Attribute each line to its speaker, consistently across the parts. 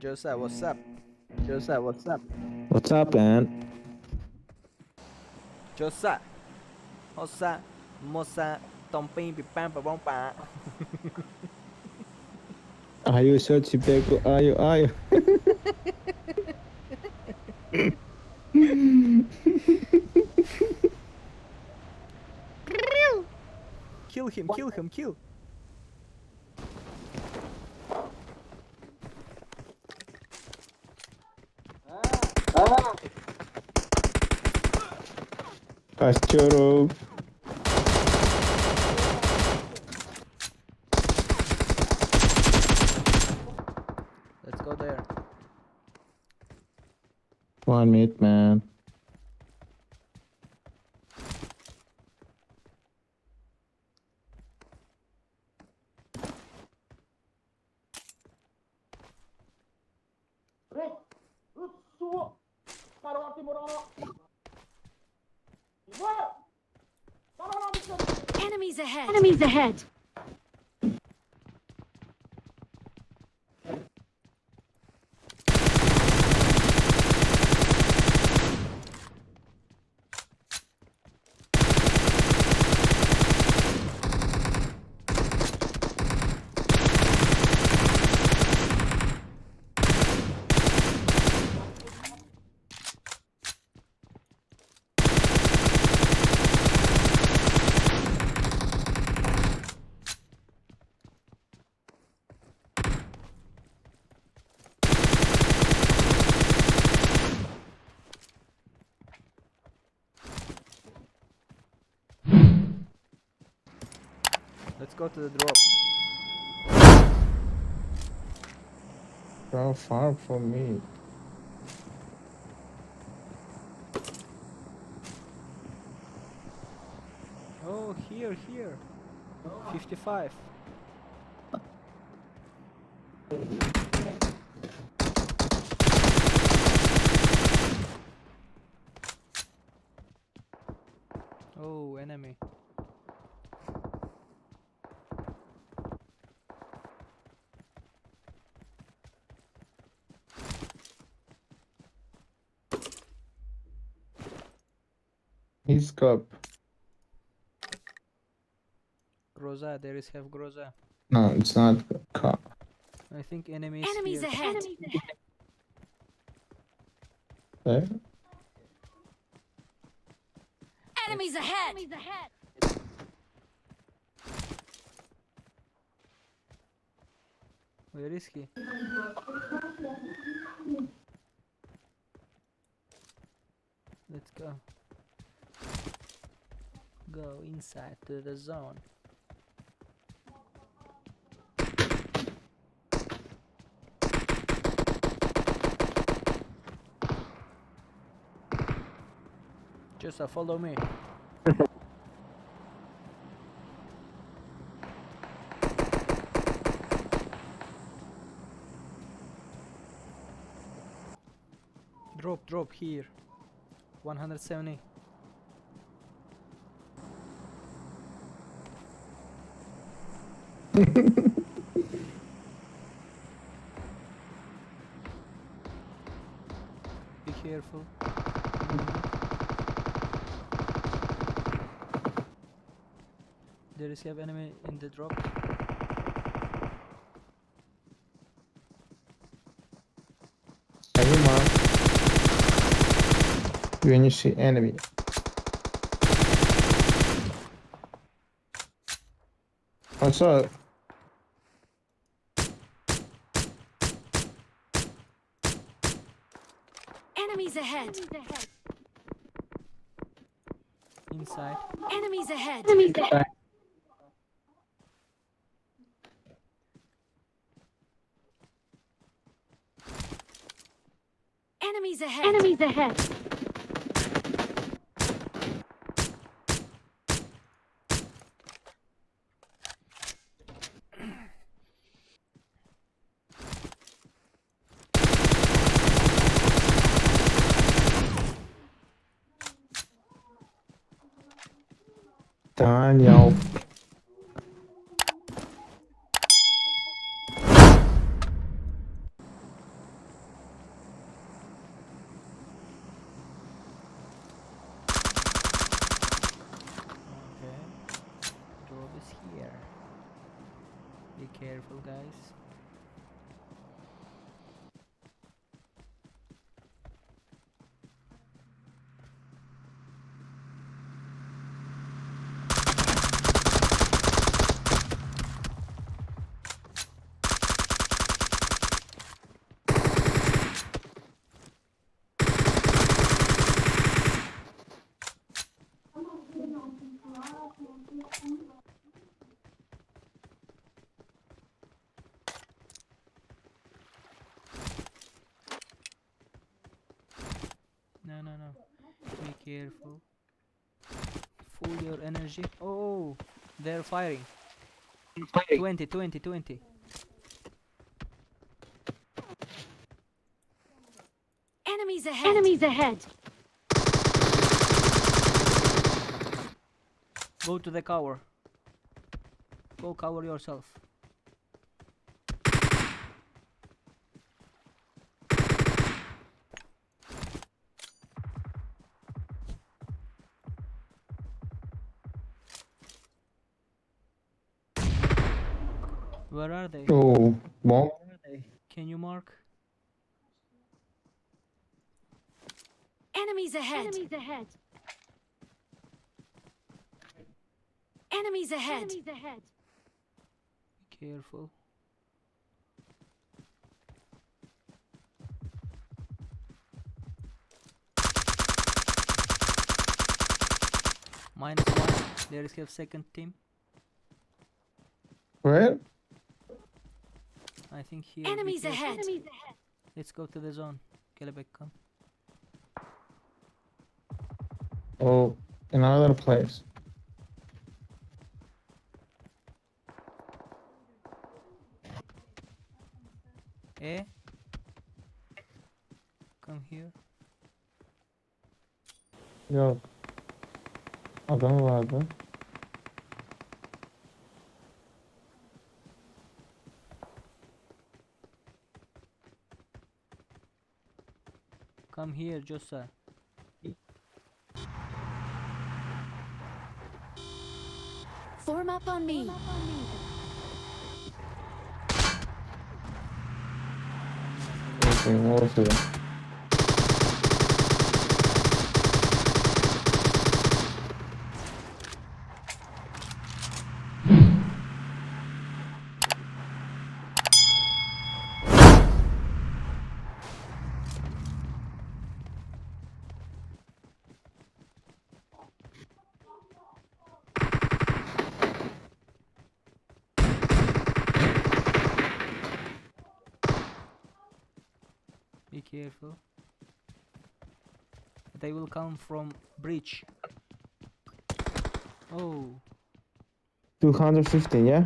Speaker 1: Josiah, what's up? Josiah, what's up?
Speaker 2: What's up man?
Speaker 1: Josiah. Hosa, mosa, tompin, pipam, pabom, pa.
Speaker 2: Ayo sochi peko ayo ayo.
Speaker 1: Kill him, kill him, kill.
Speaker 2: Kaçıyorum.
Speaker 1: Let's go there.
Speaker 2: One minute man.
Speaker 3: Enemies ahead! Enemies ahead!
Speaker 1: Let's go to the drop.
Speaker 2: How far from me?
Speaker 1: Oh, here, here. 55. Oh, enemy.
Speaker 2: He's cup.
Speaker 1: Groza, there is have Groza.
Speaker 2: No, it's not cup.
Speaker 1: I think enemy is
Speaker 3: Enemies
Speaker 1: here.
Speaker 3: ahead!
Speaker 2: There?
Speaker 3: Enemies ahead!
Speaker 1: Where is he? Let's go. Go inside to the zone. Just follow me. Drop, drop here. 170. Be careful. There is have enemy in the drop.
Speaker 2: Every mark. When you see enemy. What's up?
Speaker 3: Enemies ahead!
Speaker 1: Inside.
Speaker 3: Enemies ahead! Enemies ahead! Enemies ahead!
Speaker 2: Daniel.
Speaker 1: Careful guys. No, no, no. Be careful. Full your energy. Oh, they're firing. 20, 20, 20.
Speaker 3: Enemies ahead. Enemies ahead.
Speaker 1: Go to the cover. Go cover yourself. Where are they?
Speaker 2: Oh, bomb.
Speaker 1: Can you mark?
Speaker 3: Enemies ahead. Enemies ahead. Enemies ahead. Enemies ahead.
Speaker 1: Be careful. Minus one. There is have second team.
Speaker 2: Where?
Speaker 1: I think here. be
Speaker 3: Enemies
Speaker 1: careful.
Speaker 3: ahead. Enemies ahead.
Speaker 1: Let's go to the zone. Kelebek come.
Speaker 2: Oh, in another place.
Speaker 1: Eh? Come here.
Speaker 2: Yok. Adam vardı.
Speaker 1: Come here, Josa.
Speaker 3: Form up on me.
Speaker 2: Okay, orası da.
Speaker 1: Be careful. They will come from bridge. Oh,
Speaker 2: 250, yeah?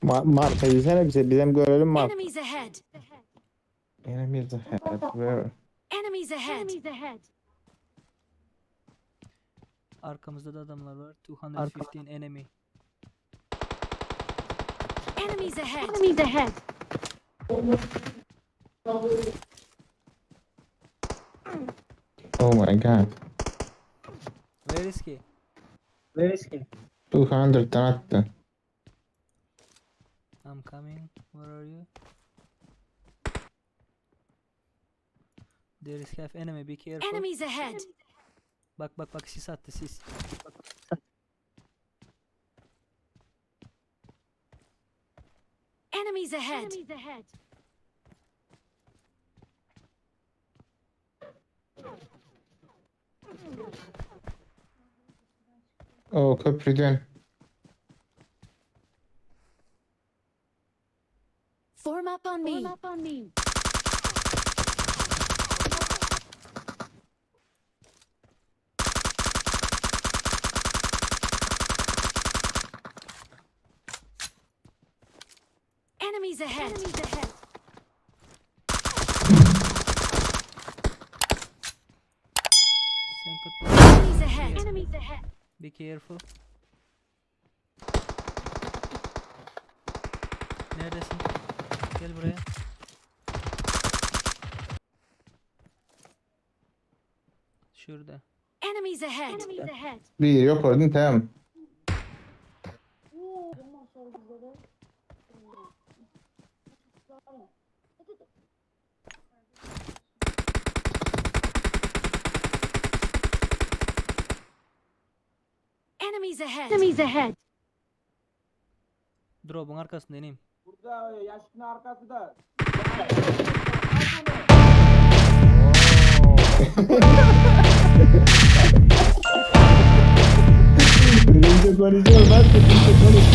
Speaker 2: Ma Mark izlesene bize. Bizim görelim Mark.
Speaker 3: Enemies ahead.
Speaker 2: Enemies ahead. Where?
Speaker 3: Enemies ahead. Enemies ahead.
Speaker 1: arkamızda da adamlar var. 215 enemy.
Speaker 3: Enemies ahead. Enemies ahead.
Speaker 2: Oh my god.
Speaker 1: Where is he?
Speaker 2: 200'dan attı.
Speaker 1: I'm coming. Where are you? There is half enemy. Be careful.
Speaker 3: Enemies ahead.
Speaker 1: Bak bak bak sis attı sis.
Speaker 3: Enemies ahead. Enemies ahead.
Speaker 2: O köprüden.
Speaker 3: Form up on me. Form up on me. Enemies ahead. Enemies ahead.
Speaker 1: Sen kut.
Speaker 3: Enemies ahead. Enemies ahead.
Speaker 1: Be careful. Neredesin? Gel buraya. Şurada.
Speaker 3: Enemies ahead. Enemies ahead.
Speaker 2: Bir yok oradan tamam.
Speaker 3: Enemies ahead. Enemies ahead.
Speaker 1: Drop'un arkasında ineyim.
Speaker 4: Burada yaşın arkası da.
Speaker 2: Birinci konuşuyor bak birinci konuş.